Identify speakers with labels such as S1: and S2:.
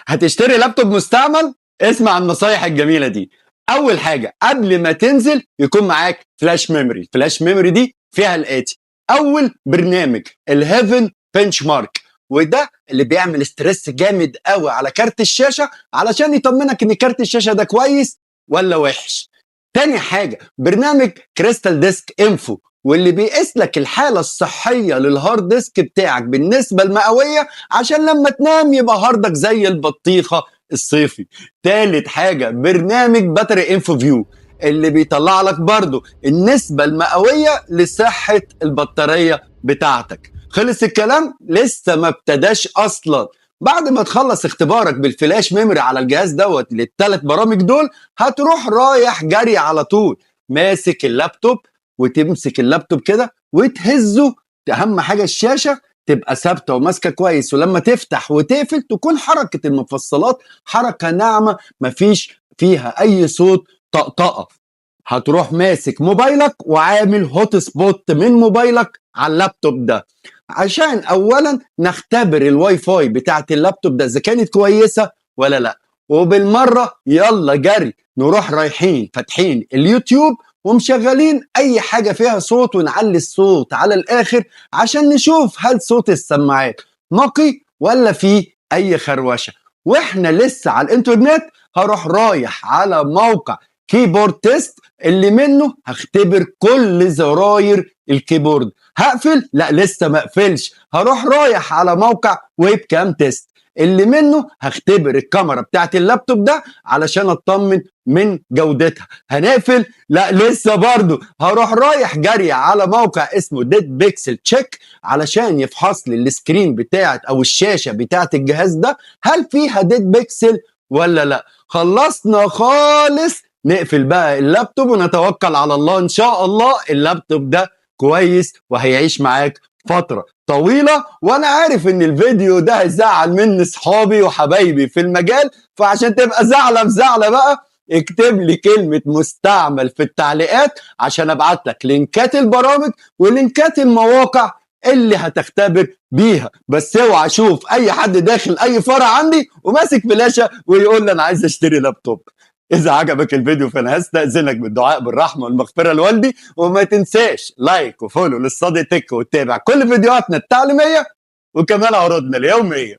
S1: هتشتري لابتوب مستعمل؟ اسمع النصايح الجميلة دي. اول حاجة قبل ما تنزل يكون معاك flash memory. flash memory دي فيها الاتي: اول برنامج ال Heaven Benchmark، وده اللي بيعمل stress جامد قوي على كارت الشاشة علشان يطمنك ان كارت الشاشة ده كويس ولا وحش. تاني حاجة برنامج Crystal Disk Info، واللي بيقيس لك الحالة الصحية لل hard disk بتاعك بالنسبة المئويه، عشان لما تنام يبقى هاردك زي البطيخه الصيفي. تالت حاجة برنامج Battery Info View، اللي بيطلع لك برضو النسبة المئويه لصحة البطارية بتاعتك. خلص الكلام؟ لسه ما ابتداش اصلا. بعد ما تخلص اختبارك بال flash memory على الجهاز دوت للثلاث برامج دول، هتروح رايح جري على طول ماسك اللابتوب، وتمسك اللابتوب كده وتهزه. اهم حاجة الشاشة تبقى ثابتة وماسكه كويس، ولما تفتح وتقفل تكون حركة المفصلات حركة ناعمة، مفيش فيها اي صوت طقطقة. هتروح ماسك موبايلك وعامل hotspot من موبايلك على اللابتوب ده، عشان اولا نختبر الواي فاي بتاعت اللابتوب ده اذا كانت كويسة ولا لا. وبالمره يلا جري نروح رايحين فاتحين اليوتيوب ومشغلين اي حاجة فيها صوت، ونعلي الصوت على الاخر عشان نشوف هل صوت السماعات نقي ولا فيه اي خروشه. واحنا لسه على الانترنت هروح رايح على موقع keyboard test، اللي منه هختبر كل زراير ال keyboard. هقفل؟ لا، لسه ما اقفلش. هروح رايح على موقع webcam test، اللي منه هختبر الكاميرا بتاعت اللابتوب ده علشان اطمن من جودتها. هنقفل؟ لا، لسه برضو. هروح رايح جري على موقع اسمه Dead Pixel Check، علشان يفحص لي ال screen بتاعت او الشاشة بتاعت الجهاز ده هل فيها dead pixel ولا لا. خلصنا خالص، نقفل بقى اللابتوب ونتوكل على الله. ان شاء الله اللابتوب ده كويس وهيعيش معاك فترة طويلة. وانا عارف ان الفيديو ده هيزعل مني اصحابي وحبايبي في المجال، فعشان تبقى زعلة بزعلة بقى اكتب لي كلمة مستعمل في التعليقات عشان ابعت لك لينكات البرامج ولينكات المواقع اللي هتختبر بيها. بس اوعى اشوف اي حد داخل اي فرع عندي وماسك فلاشة ويقول لي انا عايز اشتري لابتوب. اذا عجبك الفيديو فانا هستأذنك بالدعاء بالرحمة والمغفرة لوالدي، وما تنساش like و follow للصدي تك، وتتابع كل فيديوهاتنا التعليمية وكمان عروضنا اليومية.